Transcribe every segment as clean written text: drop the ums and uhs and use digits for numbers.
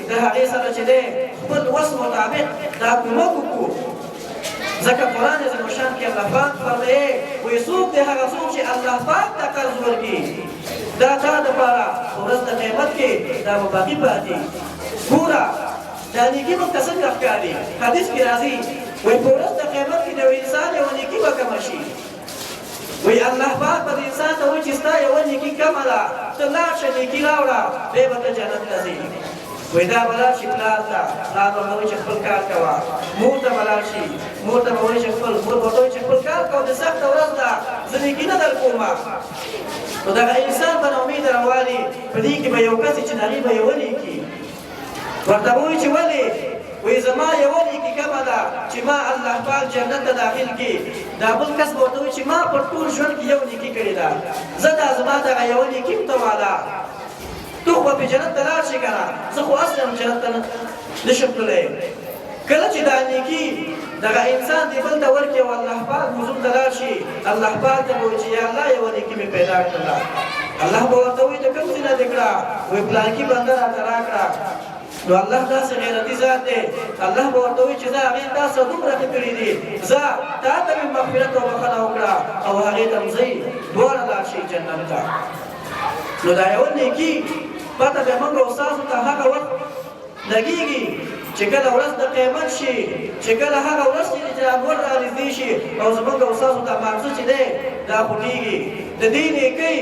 د هغې سره چې دی خپل وس مطابق دا کومک وکړو. ځکه قرآن عظیم الشان کې الله پاک فرمایي، وایي څوک دی هغه څوک چې الله پاک ته قرض ورکړي، دا تا دپاره په ورځ د قیامت کې دا به باقي پاتې. ګوره دا نیکي موږ ته څنګه ښکاري؟ حدیث کې راځي، وایي په ورځ د قیامت کې د یو انسان یوه نیکي به کمه شي. وایي الله پاک به د انسان ته وایي چې ستا یوه نیکي کمه ده، ته لاړ شه نیکي راوړه، بیا به ته جنت ته ځې. وایي دا به لاړ شي پلار ته، پلار به ورته وایي چې خپل کار کوه. مور ته به لاړ شي، مور ته به وایي چې خپل، مور به ورته وایي چې خپل کار کوه، د سخته ورځ ده، زه نیکي نه در کوم. نو دغه انسان به ناامیده رواني، په دې کې به یو کس چې د هغې به یوه نیکي ورته وایي چې ولې؟ وایي زما یوه نیکي کمه ده چې ما الله پاک جنت ته داخل کړي. دا بل کس به ورته وایي چې ما په ټول ژوند کې یو نیکي کړې ده، زه دا زما دغه یوه نیکي هم ته واله، ته خو به پرې جنت ته لاړ شې که نه، زه خو اصلا هم جنت ته نشم تللی. کله چې دا نیکي دغه انسان دې بل ته ورکړي او الله پاک حضور ته لاړ شي، الله پاک ته به وایي چې یا الله یوه نیکي مې پیدا کړله. الله به ورته وایي د کوم ځای نه دې کړه؟ وایي پلانکي بنده راته راکړه. نو الله داسې غیرتي ذات دی، الله به ورته وایي چې زه هغې تا سره دومره ښه کړي دي، ځه تا ته مې مغفرت او بخښنه وکړه او هغې ته هم ځئ دواړه لاړ شئ جنت ته. نو دا یوه نیکي پته بیا موږ او ستاسو ته هغه وخت لګیږي چې کله ورځ د قیامت شي، چې کله هغه ورځ چې چې انور را نږدې شي او زمونږ او ستاسو ته ماغزه چې دی دا خوټېږي. د دې نیکۍ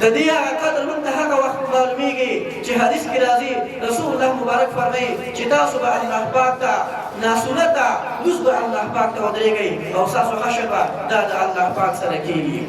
د دې هغه قدر موږ ته هغه وخت معلومیږي چې حدیث کې راځي، رسول الله مبارک فرمایي چې تاسو به الله پاک ته ناسورته لوز به الله پاک ته ودرېږئ او ستاسو حشر به دا د الله پاک سره کېږي.